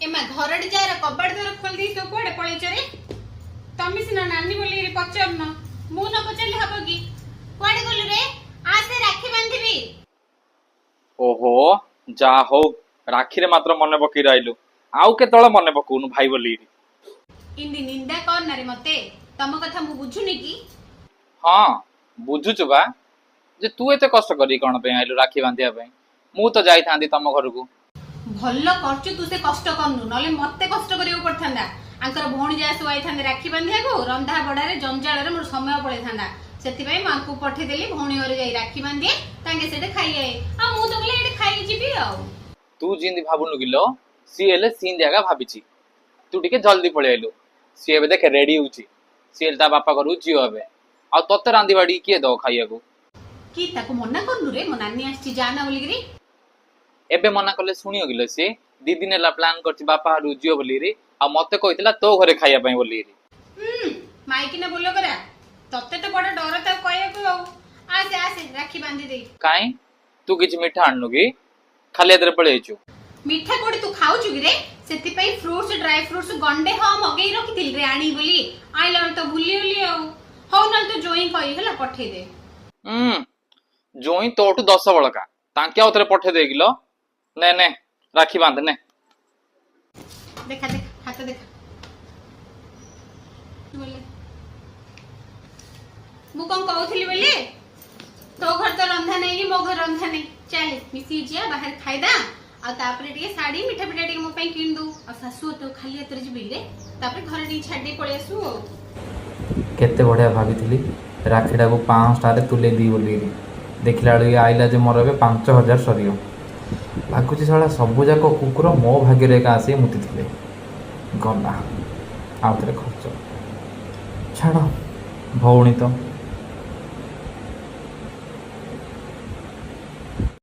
ଏମା, ଘରଟି ଯାର କବାଟ ଦ୍ୱାର ଖୋଲି ଦେଇ ତୁ କୁଆଡେ ପଳେଇଛ ରେ? ତମେ ସିନା ନାନୀ ବୋଲି ପଚାରୁନ, ମୁଁ ନ ପଚାରିଲେ ହବ କି? କୁଆଡେ ଗଲୁ ରେ? ଆସେ, ରାକ୍ଷୀ ବାନ୍ଧିବି। ଓହୋ, ଯା ହଉ, ରାକ୍ଷୀରେ ମାତ୍ର ମନେ ପକେଇ ରହିଲୁ। ଆଉ କେତେବେଳେ ମନେ ପକଉନୁ ଭାଇ ବୋଲି। ଇନ୍ଦି ନିନ୍ଦା କର ନା ରେ ମତେ। ତମ କଥା ମୁଁ ବୁଝୁନି କି? ହଁ, ବୁଝୁଛୁ ବା ଯେ ତୁ ଏତେ କଷ୍ଟ କରି କଣ ପାଇଁ ଆଇଲୁ ରାକ୍ଷୀ ବାନ୍ଧିବା ପାଇଁ? ମୁଁ ତ ଯାଇଥାନ୍ତି ତମ ଘରକୁ। ଭଲ କରୁଛୁ ତୁ ସେ କଷ୍ଟ କରନୁ, ନହେଲେ ମତେ କଷ୍ଟ କରିବାକୁ ପଡିଥାନ୍ତା। ଆଙ୍କର ଭଉଣୀ ଯାହା ସବୁ ଆଇଥାନ୍ତେ ରାକ୍ଷୀ ବାନ୍ଧିବାକୁ, ରନ୍ଧା ବଢାରେ ଜଞ୍ଜାଳରେ ମୋର ସମୟ ପଳେଇଥାନ୍ତା। ସେଥିପାଇଁ ମୁଁ ଆଙ୍କୁ ପଠେଇଦେଲି, ଭଉଣୀ ଘରେ ଯାଇ ରାକ୍ଷୀ ବାନ୍ଧିଏ, ତାଙ୍କେ ସେଠି ଖାଇ ଆଏ। ଆଉ ମୁଁ ତ ଗଲେ ଏଠି ଖାଇକି ଯିବି ଆଉ। ତୁ ଯେମିତି ଭାବୁନୁ କିଲୋ, ସିଏ ହେଲେ ସିନ୍ତି ଆଗା ଭାବିଛି। ତୁ ଟିକେ ଜଲ୍ଦି ପଳେଇ ଆଇଲୁ। ସିଏ ଏବେ ଦେଖେ ରେଡି ହଉଛି। ସିଏ ହେଲେ ତା ବାପା ଘରକୁ ଯିବ ଏବେ। ଆଉ ତତେ ରାନ୍ଧି ବାଢିକି କିଏ ଦବ ଖାଇବାକୁ? କି ତାକୁ ମନା କରୁନୁ ରେ, ମୋ ନାନୀ ଆସିଛି ଯା ନା ବୋଲିକିରି। ଏବେ ମନା କଲେ ଶୁଣିବ କିଲୋ ସିଏ? 2 ଦିନ ହେଲା ପ୍ଲାନ୍ କରିଛି ବାପା ଘରକୁ ଯିବ ବୋଲିକିରି। ଆଉ ମତେ କହିଥିଲା ତୋ ଘରେ ଖାଇବା ପାଇଁ ବୋଲିକିରି। ହୁଁ, ମାଇକିନା ବୋଲ କରା, ତତେ ତ ବଡ ଡର ତାକୁ କହିବାକୁ। ଆଉ ଆସେ ଆସେ, ରାକ୍ଷୀ ବାନ୍ଧି ଦେଇ। କାଇଁ, ତୁ କିଛି ମିଠା ଆଣିନୁ କି? ଖାଲି ହାତରେ ପଳେଇ ଆଇଛୁ? ମିଠା କୋଉଠି ତୁ ଖାଉଛୁ କି ରେ? ସେଥିପାଇଁ ଫ୍ରୁଟ୍ସ, ଡ୍ରାଇ ଫ୍ରୁଟ୍ସ ଗଣ୍ଡେ ହଁ ମଗେଇ ରଖିଥିଲି ରେ ଆଣି ବୋଲି। ଆଇଲା ବେଳେ ତ ଭୁଲିଗଲି ଆଉ। ହଉ, ନହେଲେ ତୁ ଜୋଇଁ କହି ହେଲା ପଠେଇଦେ। ହୁଁ, ଜୋଇଁ ତୋଠୁ 10 ବଳକା। ତାଙ୍କେ ଆଉ ଥରେ ପଠେଇ ଦେ କିଲୋ। ନେ ନେ, ରାକ୍ଷୀ ବାନ୍ଧେ ନେ। ଦେଖା ଦେଖା, ହାତ ଦେଖା ବୋଲେ। ମୁଁ କଣ କହୁଥିଲି ବୋଲେ, ତୋ ଘର ତ ରନ୍ଧା ନାହିଁ କି ମୋ ଘର ରନ୍ଧା ନାହିଁ। ଚାଲେ, ମିଶିକି ଯିବା, ବାହାରେ ଖାଇଦା। ଆଉ ତାପରେ ଟିକେ ଶାଢୀ, ମିଠା ପିଠା ଟିକେ ମୋ ପାଇଁ କିଣିଦଉ। ଆଉ ଶାଶୁ ତ ଖାଲି ହାତରେ ଯିବି ରେ? ତାପରେ ଘରେ ଟିକେ ଛାଡି ଦେଇ ପଳେଇ ଆସୁ ଆଉ। କେତେ ବଢ଼ିଆ ଭାବିଥିଲି ରାକ୍ଷୀଟାକୁ 500 ଟଙ୍କାରେ ତୁଲେଇ ଦିଇ ବୋଲିକିରି। ଦେଖିଲା ବେଳକୁ ଇଏ ଆଇଲା ଯେ ମୋର ଏବେ 5000 ସରିବ। ଲାଗୁଛି ଶଳା ସବୁଯାକ କୁକୁର ମୋ ଭାଗ୍ୟରେ ଏକା ଆସିକି ମୁତିଥିଲେ। ଗଲା, ଆଉ ଥରେ ଖର୍ଚ୍ଚ। ଛାଡ଼, ଭଉଣୀ ତ।